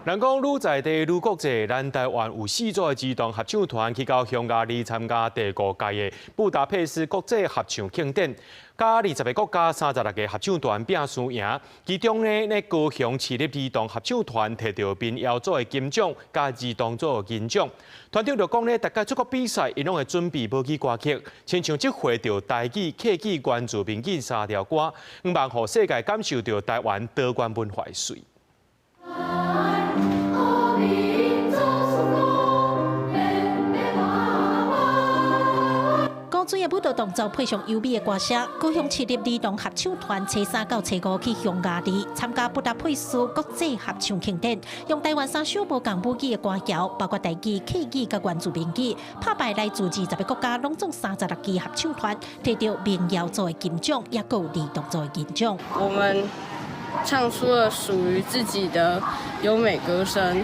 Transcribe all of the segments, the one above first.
人講愈在地愈國際，咱台灣有四組的兒童合唱團去到匈牙利參加第五屆的布達佩斯國際合唱慶典，佮20個國家36個合唱團拼輸贏，其中呢，呢高雄市立兒童合唱團提著民謠組的金獎，佮兒童組的銀獎。團長就講呢，逐屆出國比賽，𪜶攏會準備母語歌曲，親像這回著台語、客語、原住民語三條歌，向望予世界感受著台灣多元文化的媠。阿彌陀佛，高水的舞蹈動作配上優美的歌聲，高雄市立兒童合唱團初三到初五去匈牙利參加布達佩斯國際合唱慶典，用台灣三首無仝母語的歌謠，包括台語、客語佮原住民語，拍敗來自20個國家，攏總36支合唱團，提著民謠組的金獎，也閣有兒童組的銀獎。我們唱出了屬於自己的優美歌聲，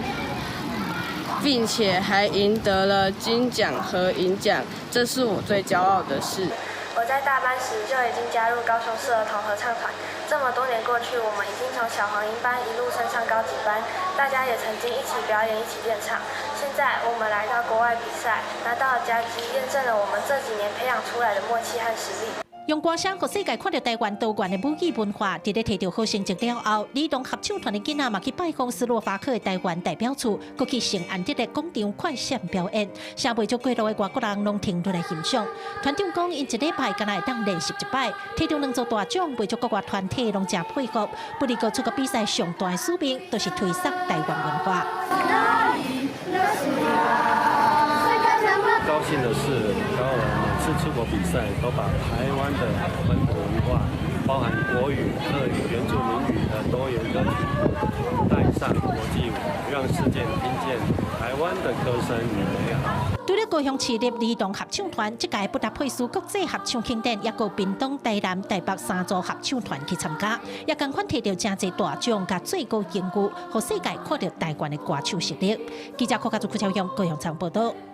並且還贏得了金獎和銀獎，這是我最驕傲的事。我在大班時就已經加入高雄市兒童合唱團，這麼多年過去，我們已經從小黃鶯班一路升上高級班，大家也曾經一起表演、一起練唱。現在我們來到國外比賽，拿到了佳績，驗證了我們這幾年培養出來的默契和實力。用歌聲予世界看著台灣多元的母語文化，佇咧提著好成績了後，兒童合唱團的囡仔嘛去拜訪斯洛伐克的台灣代表處，閣去聖安德烈廣場快閃表演，啥袂足過路的外國人攏停落來欣賞。團長講，𪜶一禮拜敢若會當練習一擺，提著兩座大獎，袂足國外團體攏誠佩服。不過出國比賽上大的使命，就是推廣台灣文化。高興的是，然後每次出國比賽都把台灣的本土文化，包含國語、客語、原住民語的多元歌曲帶上國際舞台，讓世界聽見台灣的歌聲與美好。除了高雄市立兒童合唱團，這屆布達佩斯國際合唱慶典，也閣屏東、台南、台北三組合唱團去參加，也仝款提著誠濟大獎佮最高榮譽，予世界看著台灣的歌手實力。記者柯家祖、柯超勇高雄場報道。